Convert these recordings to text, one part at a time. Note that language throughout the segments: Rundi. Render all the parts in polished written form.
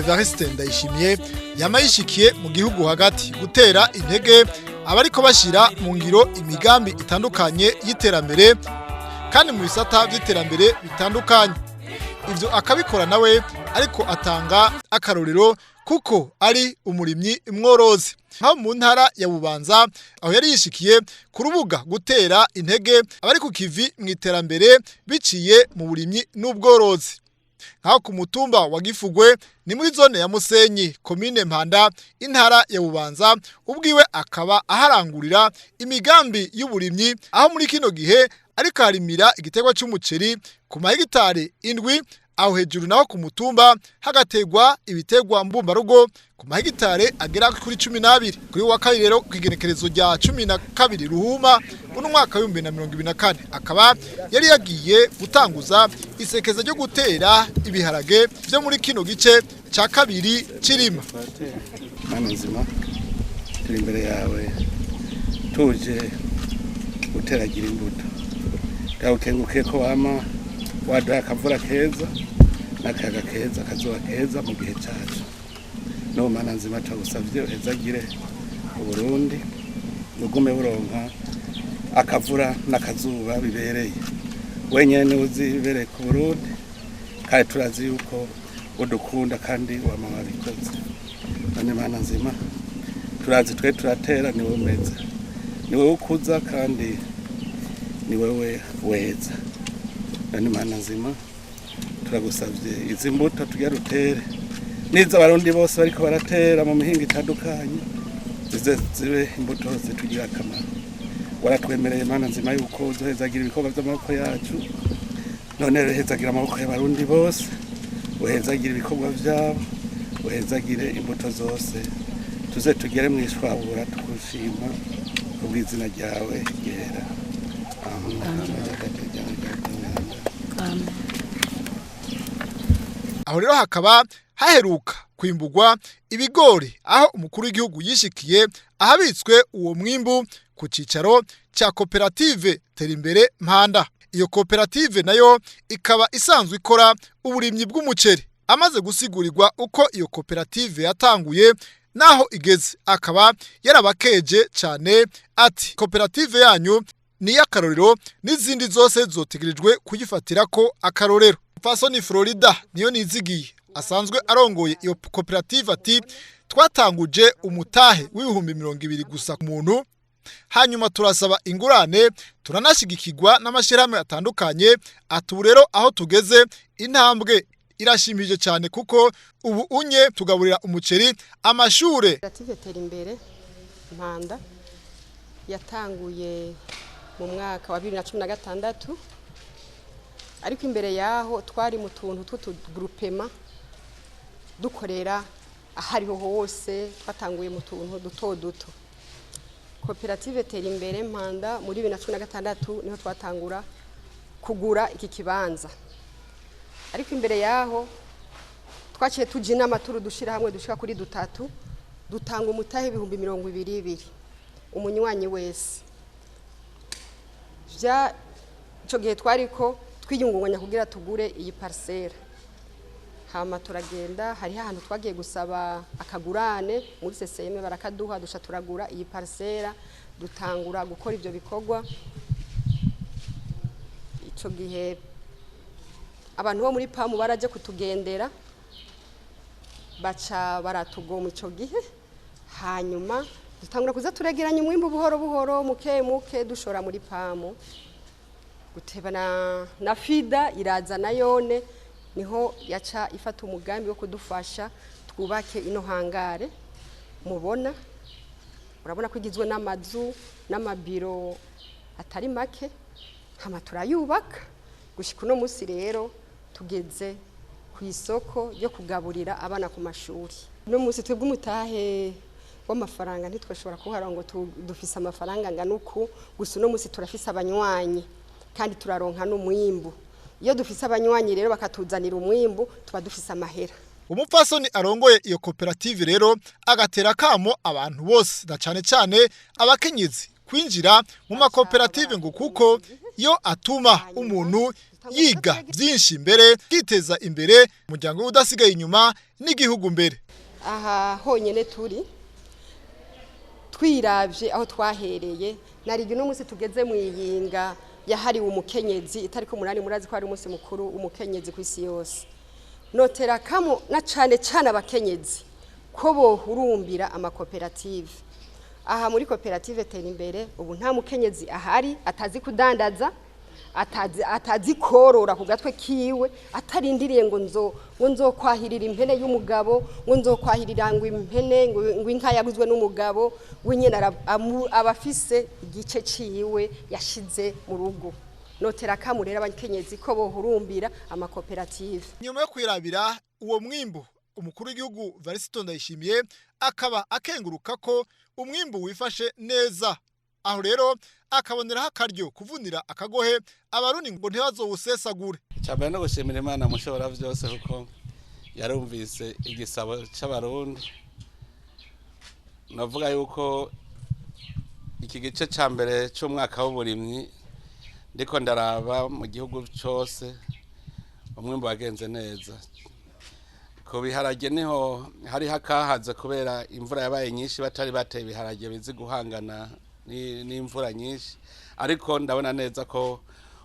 Evariste Ndayishimiye yama yishikiye mu gihugu hagati gutera intege abariko bashira mu ngiro imigambi itandukanye y'iterambere kandi mu bisata by'iterambere bitandukanye. Ivyo akabikora nawe ariko atanga akarorero kuko ari umurimyi mworozi. Nko mu ntara ya Bubanza, aho yari yishikiye ku rubuga gutera intege abari ku kivi mu iterambere biciye mu burimyi n'ubworozi. Nkaho ku mutumba wa Gifugwe, ni muri zone ya Musenyi, komine Mpanda, intara ya Bubanza, ubwiwe akaba aharangurira imigambi y'uburimyi, aho muri kino gihe ariko harimira igiterwa c'umuceri ku mahegitari 7. Aho hejuru naho ku mutumba hagategwa ibitegwa mbumbarugo ku mahegitare agera kuri 12. Kuri wa kabiri rero, ku igenekerezo rya 12 Ruhuma uno mwaka w'2024, akaba yari yagiye gutanguza isekeza ryo gutera ibiharage vyo muri kino gice ca kabiri cirima. Mana nzima, turi imbere yawe tuje guteragira imbuto. Ndagukengurukiye ko wama waduhaye akavura keza n'akayaga keza, akazuba keza mu gihe cacu. N'ubu, Mana nzima, turagusavye uhezagire Uburundi, bugume buronka akavura n'akazuba bibereye. Wenyene niwe uzi ibibereye ku Burundi, kandi turazi yuko udukunda kandi wama wabikoze. None, Mana nzima, turazi twe turatera, niwe umeze, niwe ukuza kandi ni wewe weza. None, Mana nzima, turagusavye izi mbuto tugira rutere n'izo Abarundi bose bariko baratera mu mihingo itandukanye, zize zibe imbuto zitugirira akamaro. Waratwemereye, Mana nzima, yuko uzohezagira ibikorwa vy'amaboko yacu. None rero hezagira amaboko y'Abarundi bose, uhezagira ibikorwa vyabo, uhezagire imbuto zose, tuze tugere mw'ishwabura tugushima kubw'izina ryawe ryera. Amen. Aho rero hakaba haheruka kwimburwa ibigori, aho umukuru w'igihugu yishikiye ahabitswe uwo mwimbu ku cicaro cya koperative Terimbere Mpanda. Iyo koperative nayo ikaba isanzwe ikora uburimyi bw'umuceri. Amaze gusigurirwa uko iyo koperative yatanguye naho igeze, akaba yarabakeje cyane ati: "Koperative yanyu ni iy'akarorero, n'izindi zose zotegerejwe kuyifatira ko akarorero." Fasoni Florida niyo nizigiye asanzwe arongoye iyo koperative ati: "Twatanguje umutahe w'20,000 gusa ku muntu, hanyuma turasaba ingurane, turanashigikirwa n'amashyirahamwe atandukanye." Ati: "Ubu rero aho tugeze intambwe irashimije cyane, kuko ubu unye tugaburira umuceri amashure." Koperative Terimbere Mpanda yatanguye mu mwaka wa 2016, ariko imbere yaho twari mu tuntu tw'utugroupement dukorera ahariho hose. Twatanguye mu tuntu duto duto. Koperative Terimbere Mpanda muri 2016 niho twatangura kugura iki kibanza, ariko imbere yaho twaciye tuja inama turu dushira hamwe dushika kuri dutatu, dutanga umutahe 20,000 umunywanyi wese. Vya ico gihe twariko twiyungunganya kugira tugure iyi parcelle. Hama turagenda, hariho ahantu twagiye gusaba akagurane muri CCM, barakaduha, duca turagura iyi parcelle, dutangura gukora ivyo bikorwa. Ico gihe abantu bo muri PAM baraje kutugendera, baca baratugoma ico gihe. Hanyuma dutangura kuza turegeranya umwimbu buhoro buhoro, muke muke, dushora muri PAM. Guteba na FIDA iraza nayone, niho yaca ifata umugambi wo kudufasha twubake ino hangare mubona. Urabona ko igizwe n'amazu n'amabiro atari make. Hama turayubaka gushika uno musi. Rero tugeze ku isoko ryo kugaburira abana ku mashuri. Uno musi twebwe umutahe w'amafaranga ntitwashobora kuhara ngo dufise amafaranga angana uku. Gusa uno musi turafise abanywanyi kandi turaronka n'umwimbu. Iyo dufise abanywanyi rero bakatuzanira umwimbu, tuba dufise amahera. Umupfasoni arongoye iyo koperative rero agatera kamo abantu bose na cane cane abakenyezi kwinjira mu makoperative, ngo kuko yo atuma umuntu Yiga byinshi mbere kiteza imbere umuryango udasigaye inyuma n'igihugu mbere. Aha honyene turi twiravye aho twahereye narigi no munsi tugeze mu iyinga yahariwe umukenyezi itariko 8 murazi ko ari umunsi mukuru umukenyezi ku isi yose. Notera kamo na cane cane abakenyezi ko bohurumbira amakoperative. Aha muri koperative Tera Imbere ubu nta mukenyezi ahari atazi kudandaza, atazi korora ku gatwe kiwe, atarindiriye ngo nzokwahirira impene y'umugabo, ngo nzokwahirira ngo impene ngo inka yaguzwe n'umugabo wenyene, abafise igice ciwe yashize mu rugo. Notera kamurera abakenyezi ko bohurumbira amakoperative. Nyuma yo kwirabira uwo mwimbu, umukuru w'igihugu Varisito Ndayishimiye akaba akenguruka ko umwimbu wifashe neza. Aho rero akaboneraho akaryo kuvunira akagohe abarundi ngo ntibazowusesagure. Icambere no gushimira Imana mushobora vyose kuko yarumvise igisabo c'abarundi. Navuga yuko iki gice ca mbere c'umwaka w'uburimyi ndiko ndaraba mu gihugu cose umwimbu wagenze neza. Ku biharage niho hari hakahaze kubera imvura yabaye nyinshi, batari bateye ibiharage bizi guhangana n'imvura nyinshi, ariko ndabona neza ko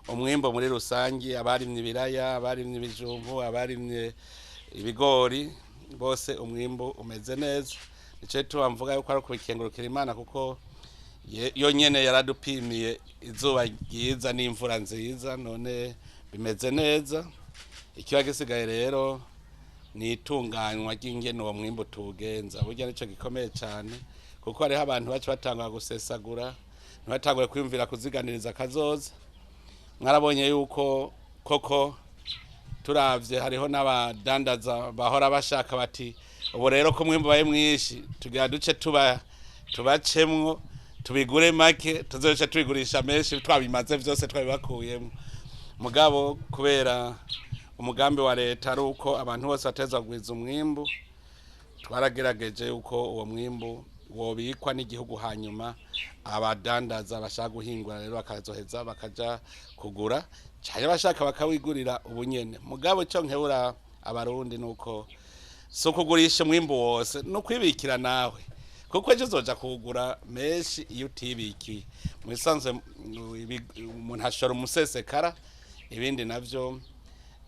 umwimbo muri rusangi abarimye ibiraya, abarimye ibijumbu, abarimye ibigori bose umwimbo umeze neza. Nico gituma mvuga yuko ari ukubikengurukira Imana kuko yo nyene yaradupimiye izuba ryiza n'imvura nziza, none bimeze neza. Ikiba gisigaye rero ni itunganywa ry'ingene uwo mwimbo tuwugenza. Burya nico gikomeye cane kuko hariho abantu baca batangura gusesagura, ntibatangure kwiyumvira kuziganiriza kazoza. Mwarabonye yuko koko turavye hariho n'abadandaza bahora bashaka bati ubu rero ko umwimbu ubaye mwinshi tugira duce tubacemwo tubigure make tuzoce tubigurisha menshi twabimaze vyose twabibakuyemwo. Mugabo kubera umugambi wa leta ari uko abantu bose bateza kugwiza umwimbu, twaragerageje yuko uwo mwimbu wobikwa n'igihugu, hanyuma abadandaza bashaka guhingura rero bakazoheza bakaja kugura cyane bashaka bakawigurira ubunyene. Mugabo ico nkebura abarundi nuko so kugurisha umwimbu wose no kwibikira nawe, kuko ejo uzoja kuwugura menshi iyo utibikiye. Mu bisanzwe umuntu ashora umusesekara ibindi navyo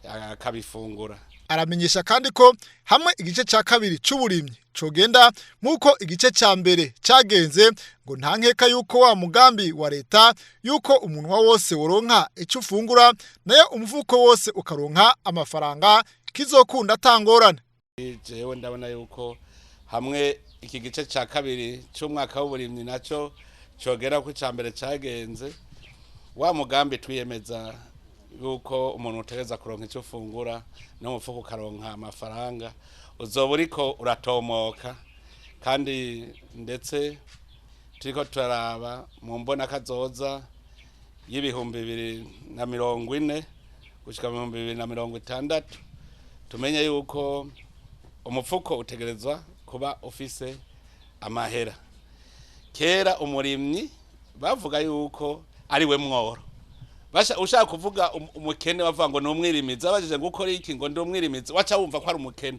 akabifungura. Aramenyesha kandi ko hamwe igice ca kabiri c'uburimyi cogenda nkuko igice ca mbere cagenze, ngo nta nkeka yuko wa mugambi wa leta yuko umunwa wose woronka ico ufungura nayo umufuko wose ukaronka amafaranga kizokunda atangorane. Jewe ndabona yuko hamwe iki gice ca kabiri c'umwaka w'uburimyi naco cogera ku ca mbere cagenze, wa mugambi twiyemeza yuko umuntu utegereza kuronka icyo ufungura n'umufuko ukaronka amafaranga, uzoba uriko uratomoka. Kandi ndetse turiko turaraba mu mbona kazoza y'2040 gushika mu 2060, tumenye yuko umufuko utegerezwa kuba ufise amahera. Kera umurimyi bavuga yuko ari we mworo. Ushaka kuvuga umukene bavuga ngo ni umwirimizi, abajije ngo ukore iki ngo ndi umwirimizi, waca wumva ko ari umukene.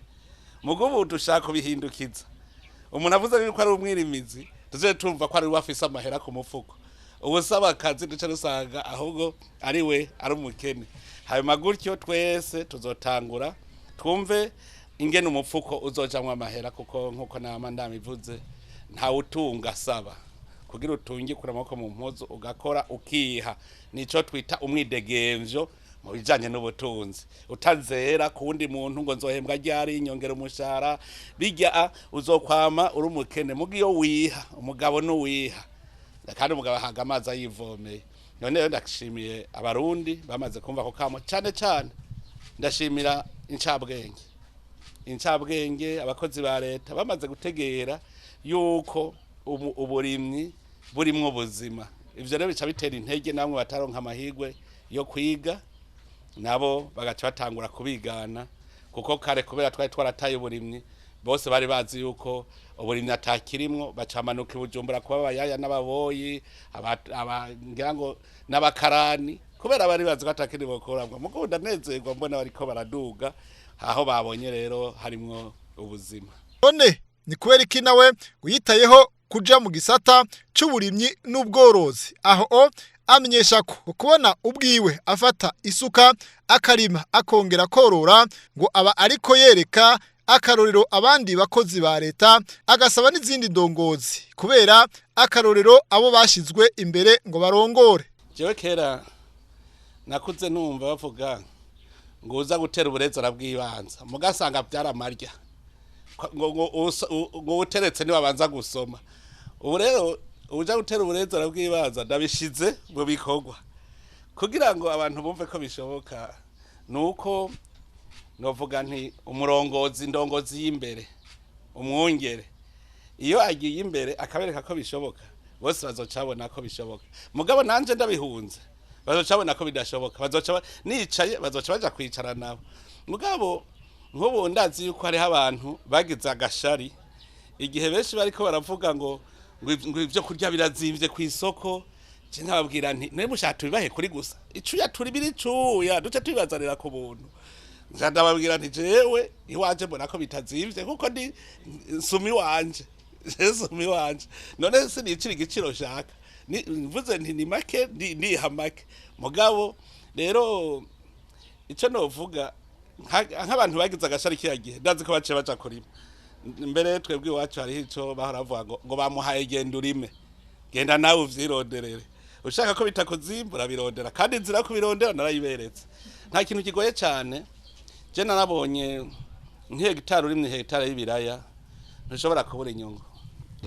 Mugubu dushaka kubihindukiza, umuntu avuze yuko ari umwirimizi tuze tumva ko ari we afise amahera ku mufuko. Ubusaba akazi duce dusanga ahubwo ari we ari umukene. Hanyuma gutyo twese tuzotangura twumve ingene umufuko uzojamwo amahera, kuko nkuko nama ndamivuze ntawutunga asaba. Kugira utunge kura amaboko mu mpuzu ugakora ukiha, nico twita umwidegemvyo mu bijanye n'ubutunzi. Utazera ku wundi muntu ngo nzohembwa ryari, nyongera umushahara, bijya uzokwama uri umukene. Muga iyo wiha, umugabo n'uwiha, kandi umugabo ahaga amazi ayivomeye. None rero ndashimiye abarundi bamaze kumva ko kamo, cane cane ndashimira incabwenge abakozi ba leta bamaze gutegera yuko uburimyi burimwo ubuzima. Ivyo rero bica bitera intege namwe bataronka amahirwe yo kwiga, nabo bagaca batangura kubigana, kuko kare kubera twari twarataye uburimyi bose bari bazi yuko uburimyi atakirimwo, bacamanuka i Bujumbura kuba abayaya n'ababoyi, ngira ngo n'abakarani, Kubera bari bazi ko atakindi bokuramwo. Mugo ndanezerwa mbona bariko baraduga aho babonye rero harimwo ubuzima. None ni kubera iki nawe uyitayeho kuja mu gisata c'uburimyi n'ubworozi? Aho amenyesha ko kubona ubwiwe afata isuka akarima akongera korora ngo aba ariko yereka akarorero abandi bakozi ba leta, agasaba n'izindi ndongozi kubera akarorero abo bashizwe imbere ngo barongore. Jewe kera nakuze numva bavuga ngo uza gutera uburezi arabwibanza, mugasanga byaramarya ngo uteretse nibabanza gusoma. Ubu rero uja gutera uburezi arabwibanza ndabishize mu bikorwa kugira ngo abantu bumve ko bishoboka. Nuko novuga nti umurongozi ndongozi y'imbere umwungere iyo agiye imbere akabereka ko bishoboka, bose bazocabona ko bishoboka. Mugabo nanje ndabihunze bazocabona ko bidashoboka, bazoca nicaye bazoca baja kwicara nabo. Mugabo nk'ubu ndazi yuko hariho abantu bagize agashari igihe benshi bariko baravuga ngo ibyo kurya birazimvye ku isoko. Je nkababwira nti ne mushaka tubibahe kuri gusa icuya turi biri cuya duce tubibazanira ku buntu. Ndababwira nti jewe iwanje mbona ko bitazimvye kuko ndi nsumi wanje, nsumi wanje none sinicira igiciro shaka, mvuze nti ni make ndiha make. Mugabo rero ico novuga nk'abantu bagize agashari kiya gihe ndazi ko baciye baja kurima. Mbere twebwe iwacu hariho ico bahora bavuga ngo bamuhaye genda urime, genda nawe uvyironderere, ushaka ko bitakuzimbura birondera, kandi inzira kubirondera narayiberetse. Nta kintu kigoye cane. Je narabonye nk'hegitari urimye hegitari y'ibiraya ntushobora kubura inyungu.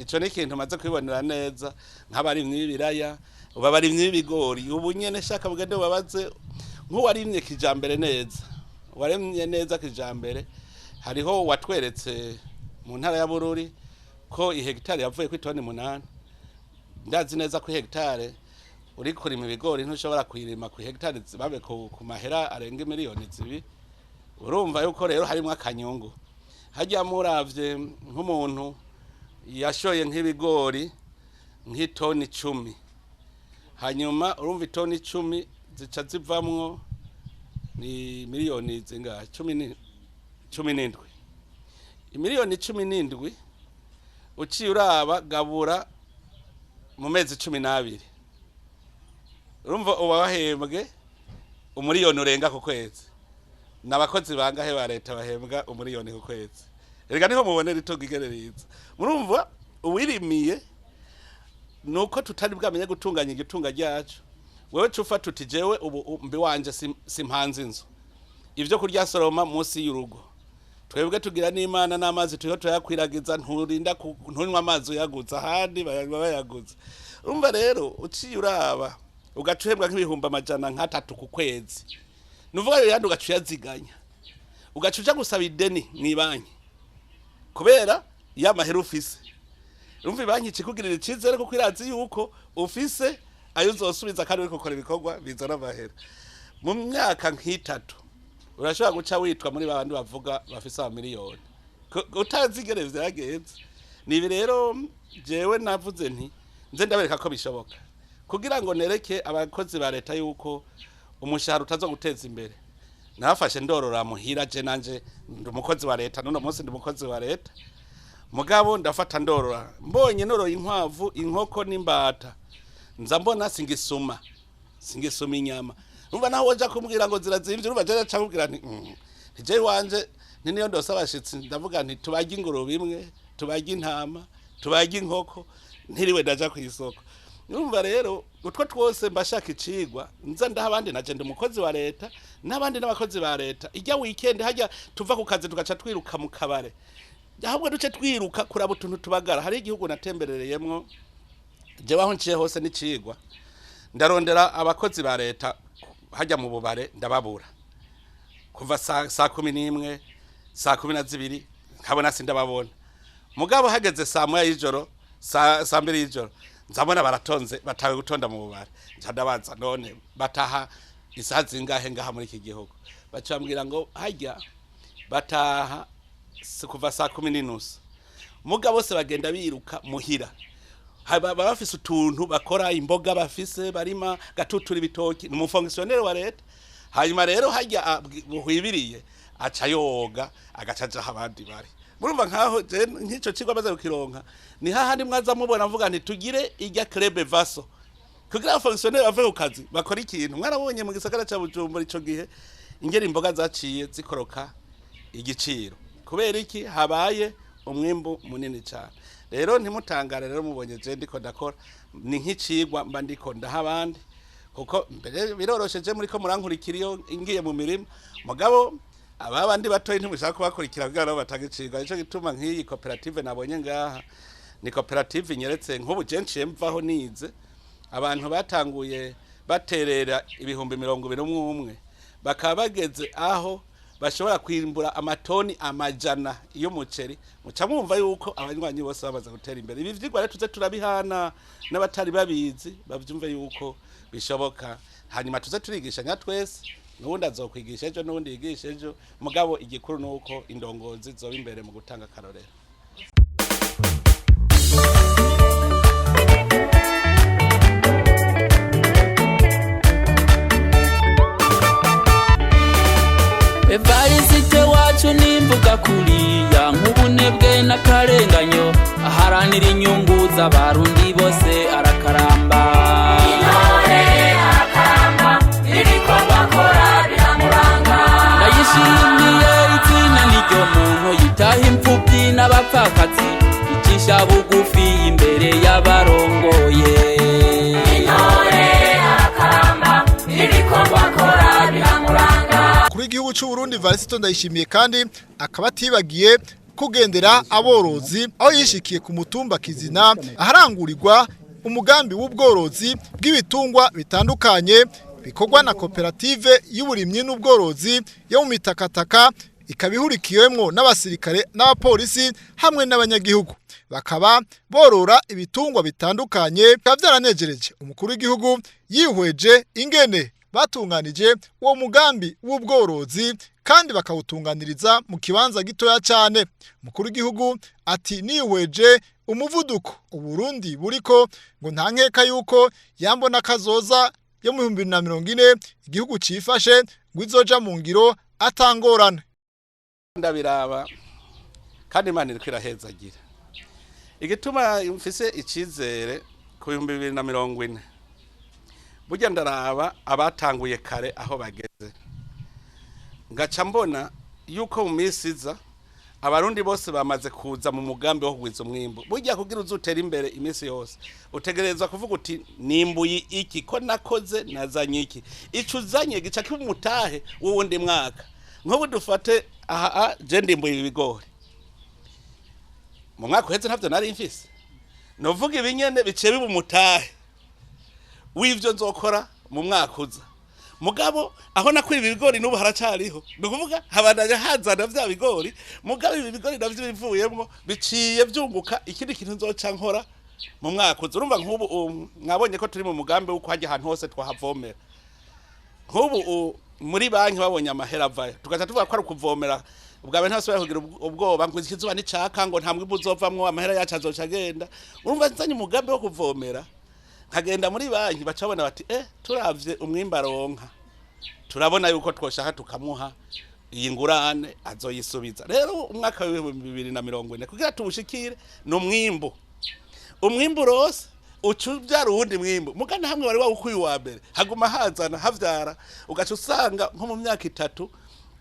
Ico ni ikintu maze kwibonera neza nk'abarimyi b'ibiraya, abarimyi b'ibigori. Ubu nyene shaka bugende babaze nk'uwarimye kijambere neza, warimye neza kijambere. Hariho watweretse mu ntara ya Bururi ko ihegitari yavuye ku itoni 8. Ndazi neza ko ihegitari uri kurima ibigori ntushobora kuyirima ku hegitari babe ku mahera arenga miliyoni 2. Urumva yuko rero harimo akanyungu. Hajya muravye nk'umuntu yashoye nk'ibigori nk'itoni 10, hanyuma urumva itoni 10 zica zivamwo ni miliyoni zingahe? 17. Imiliyoni 17 uciye uraba gabura mu mezi 12, urumva uba wahembwe umuriyoni urenga ku kwezi. N'abakozi bangahe ba leta bahembwa umuriyoni ku kwezi? Erega niho mubonera itungo igerereza. Murumva uwirimiye nuko tutari bwamenye gutunganya igitunga ryacu. Wewe cufa tuti jewe ubu mbi wanje simpanze inzu, ivyo kurya soroma munsi y'urugo. Twebwe tugira n'Imana n'amazi turiho turayakwiragiza, nturinda ntunywa amazi uyaguza ahandi bayaguza. Urumva rero uciye uraba ugaca uhembwa nk'ibihumbi 300 ku kwezi, nuvuga rero yandi ugaca uyaziganya, ugaca uja gusaba ideni mw'ibanki kubera ya mahera ufise. Urumva ibanki ikikugirira icizere kuko irazi yuko ufise ayo uzosubiza kandi uriko ukora ibikorwa bizana amahera. Mu myaka nk'itatu urashobora guca witwa muri babandi bavuga bafise amamiliyoni utazi ingene vyagenze. Nibi rero jewe navuze nti nze ndabereka ko bishoboka kugira ngo nereke abakozi ba leta yuko umushahara utazo guteza imbere. Nafashe ndorora muhira, je nanje ndi umukozi wa leta, none munsi ndi umukozi wa leta. Mugabo ndafata ndorora, mbonye noroye inkwavu, inkoko n'imbata, nza mbona singisuma inyama. Urumva naho woja kumbwira ngo zirazimvye, urumva je aca kumbwira nti je wanje ni niyo ndose abashitsi, ndavuga nti tubage ingurube imwe, tubage intama, tubage inkoko, ntiriwe ndaja kw'isoko. Urumva rero utwo twose mbashaka icigwa nza ndaha abandi, naje ndi umukozi wa leta n'abandi n'abakozi ba leta. Ijya weekend hajya tuva ku kazi tugaca twiruka mu kabare, ahubwo duce twiruka kuraba utuntu tubagara. Hari igihugu natemberereyemwo jewe aho nciye hose n'icigwa, ndarondera abakozi ba leta hajya mu bubare ndababura kuva saa 11 saa 12 nkabona sindababona. Mugabo hageze saa 1 y'ijoro saa 2 y'ijoro nzabona baratonze, batawe gutonda mu bubare. Ndabaza none bataha isaha zingahe ngaha muri iki gihugu? Baca bambwira ngo hajya bataha kuva saa 10:30. Mugabo bose bagenda biruka muhira. Baba bafise utuntu bakora, imboga bafise barima, gatutura ibitoki, ni umufonctionnaire wa leta. Hanyuma rero hajya buhwibiriye aca yoga, agaca aja aho abandi bari. Murumva nkaho je nk'ico cigwa maze kukironka, ni hahandi mwaza mubona mvuga nti tugire irya club vaso kugira abafonctionnaire bave ku kazi bakora ikintu. Mwarabonye mu gisagara ca Bujumbura ico gihe ingeri imboga zaciye zikoroka igiciro, kubera iki? Habaye umwimbu munini cyane. Rero ntimutangare rero mubonye je ndiko ndakora, ni nk'icigwa mba ndiko ndaha abandi, kuko mbere biroroshe je muriko murankurikira iyo ngiye mu mirima, mugabo aba bandi batoyi ntimushaka kubakurikira kugira nabo batange icigwa. Nico gituma nk'iyi koperative nabonye ngaha ni koperative inyeretse. Nk'ubu je nciye mvaho nize abantu batanguye baterera 21,000 umwe, bakaba bageze aho bashobora kwimbura amatoni 100 y'umuceri. Muca mwumva yuko abanywanyi bose bamaze gutera imbere. Ibi vyigwa rero tuze turabihana n'abatari babizi, bavyumve yuko bishoboka. Hanyuma tuze turigishanya twese, n'uwundi azokwigisha ejo, n'uwundi yigisha ejo, mugabo igikuru nuko indongozi zoba imbere mu gutanga akarorero. Evariste wacu nimvuga kuriya nk'ubunebwe n'akarenganyo, aharanira inyungu z'abarundi bose, arakaramba. Intore arakaramba, ibikorwa akora biramuranga. Ndayishimiye izina n'iryo muntu, yitaha imfubyi n'abapfakazi, icisha bugufi imbere y'abarongoye. Intore arakaramba, ibikorwa akora biramuranga. Kuri igihugu cy'u Burundi Varisito Ndayishimiye kandi akaba atibagiye kugendera aborozi, aho yishikiye ku mutumba Kizina aharangurirwa umugambi w'ubworozi bw'ibitungwa bitandukanye bikorwa na koperative y'uburimyi n'ubworozi yo mu mitakataka, ikaba ihurikiwemwo n'abasirikare n'abapolisi hamwe n'abanyagihugu, bakaba borora ibitungwa bitandukanye. Bikaba byaranejereje umukuru w'igihugu yihweje ingene batunganije uwo mugambi w'ubworozi kandi bakawutunganiriza mu kibanza gitoya cyane. Umukuru w'igihugu ati nihweje umuvuduko Uburundi buriko, ngo nta nkeka yuko yambona kazoza yo mu 2040 igihugu cifashe ngo izoja mu ngiro atangorane. Ndabiraba kandi Imana iriko irahezagira. Igituma mfise icizere ku 2040, burya ndaraba abatanguye kare aho bageze, ngaca mbona yuko mu minsi iza abarundi bose bamaze kuza mu mugambi wo kugwiza umwimbu. Burya kugira uzutere imbere iminsi yose utegerezwa kuvuga uti nimbuye iki, ko nakoze nazanye iki, ico uzanye gica kiba umutahe w'uwundi mwaka. Nk'ubu dufate aha, je ndimbuye ibigori mu mwaka uheze ntavyo nari mfise, novuga ibinyene biciye biba umutahe w'ivyo nzokora mu mwaka uza. Mugabo aho nakuye ibigori n'ubu haracariho, ni ukuvuga habandanya hazana vya bigori, mugabo ibi bigori navyo bivuyemwo biciye vyunguka ikindi kintu nzoca nkora mu mwaka uza. Urumva nk'ubu mwabonye ko turi mu mugambi w'uko hajya ahantu hose twahavomera. Nk'ubu muri banki babonye amahera avayo, tugaca tuvuga ko ari ukuvomera. Ubwa mbere ntasubira kugira ubwoba ngo ikizuba nicaka ngo nta mwimbu uzovamwo, amahera yacu azoca agenda. Urumva nzanye umugambi wo kuvomera, nkagenda muri banki baca babona bati turavye umwimbu aronka, turabona yuko twoshaka tukamuha iyi ngurane azoyisubiza. Rero umwaka w'ibihumbi bibiri na mirongo ine kugira tuwushikire ni umwimbu. Umwimbu rose uca uvyara uwundi mwimbu, mugana hamwe wari wawukuye uwa mbere haguma hazana havyara, ugaca usanga nko mu myaka 3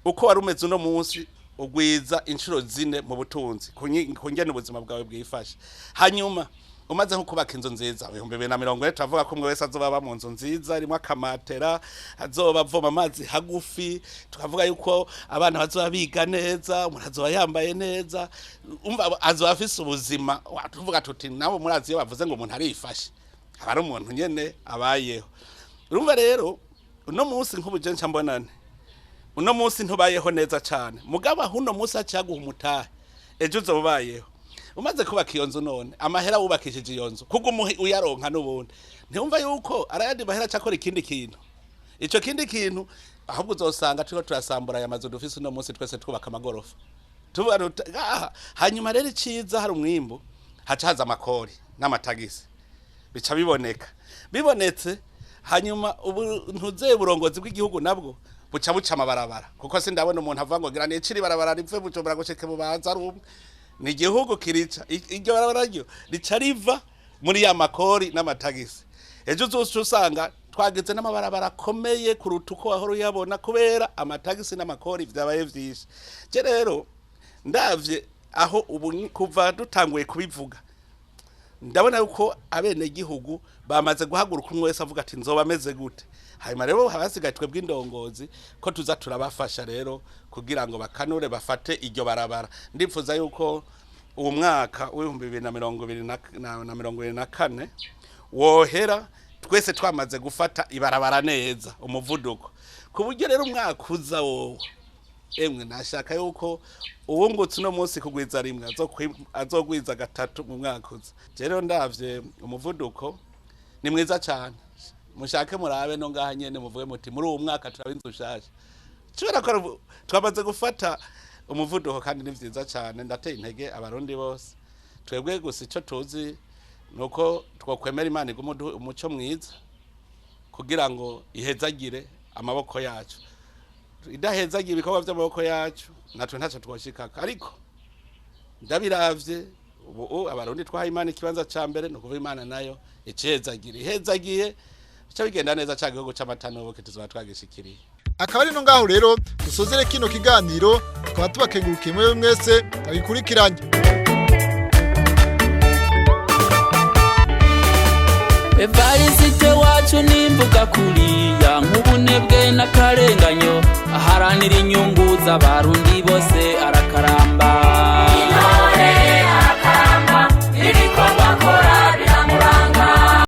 uko wari umeze uno munsi ugwiza inshuro 4 mu butunzi kungena ubuzima bwawe bwifashe. Hanyuma umaze nko kubaka inzu nziza 2040 turavuga ko umwe wese azoba mu nzu nziza irimo akamatera, azoba avoma amazi hagufi, tukavuga yuko abana bazoba biga neza, umuntu azoba yambaye neza, umva azoba afise ubuzima. Tuvuga tuti nabo murazi iyo bavuze ngo umuntu arifashe aba ari umuntu nyene abayeho. Urumva rero uno munsi nk'ubu je nca mbonane uno munsi ntubayeho neza cane, mugabo aho uno munsi acaguha umutahe ejo uzoba ubayeho. Umaze kubaka iyo nzu none amahera wubakishije iyo nzu kuguma uyaronka n'ubundi, ntiwumva yuko arayandi mahera acakora ikindi kintu. Ico kindi kintu ahubwo uzosanga turiko turasambura aya mazu dufise uno munsi, twese twubaka amagorofa. Hanyuma rero iciza hari umwimbu, haca haza amakori n'amatagisi. Bica biboneka, bibonetse. Hanyuma ubu ntuze uburongozi bw'igihugu nabwo buca buca amabarabara, kuko sindabona umuntu avuga ngo gira nicire ibarabara rive Bujumbura gushike Bubanza ari umwe. Ni igihugu kirica iryo barabara, ryo rica riva muri ya makori n'amatagisi. Ejo uzoca usanga twagize n'amabarabara akomeye kuruta uko wahora uyabona, kubera amatagisi n'amakori vyabaye vyinshi. Je rero ndavye aho ubu kuva dutanguye kubivuga, ndabona yuko abenegihugu bamaze guhaguruka, umwe wese avuga ati: "Nzoba ameze gute?" Hanyuma rero hasigaye twebwe indongozi ko tuza turabafasha rero kugira ngo bakanure, bafate iryo barabara. Ndifuza yuko uwo mwaka w'2024 wohera twese twamaze gufata ibarabara neza, umuvuduko, ku buryo rero umwaka uza wowe, emwe, nashaka yuko uwungutse uno munsi kugwiza rimwe azogwiza gatatu mu mwaka uza. Rero ndavye umuvuduko ni mwiza cyane. Mushake murabe no ngaha nyene, muvuge muti: "Muri uwo mwaka turaba inzu nshasha," kubera ko twamaze gufata umuvuduko, kandi ni vyiza cyane. Ndateye intege Abarundi bose. Twebwe gusa ico tuzi nuko twokwemera Imana iguma umuco mwiza kugira ngo ihezagire amaboko yacu. Idahezagiye ibikorwa by'amaboko yacu, natwe ntacyo twoshikaka. Ariko ndabiravye ubu, Abarundi twahaye Imana ikibanza ca mbere, ni ukuvuga Imana nayo icezagira, ihezagiye, bica bigenda neza. Ca gihugu c'amata n'ubuki tuzoba twagishikiriye. Akaba ari no ngaho rero dusozere kino kiganiro, tukaba tubakengurukiye mwe mwese abikurikiranye. Evariste wacu nimvuga kuriya nk'ubunebwe n'akarenganyo, aharanira inyungu z'Abarundi bose, arakaramba.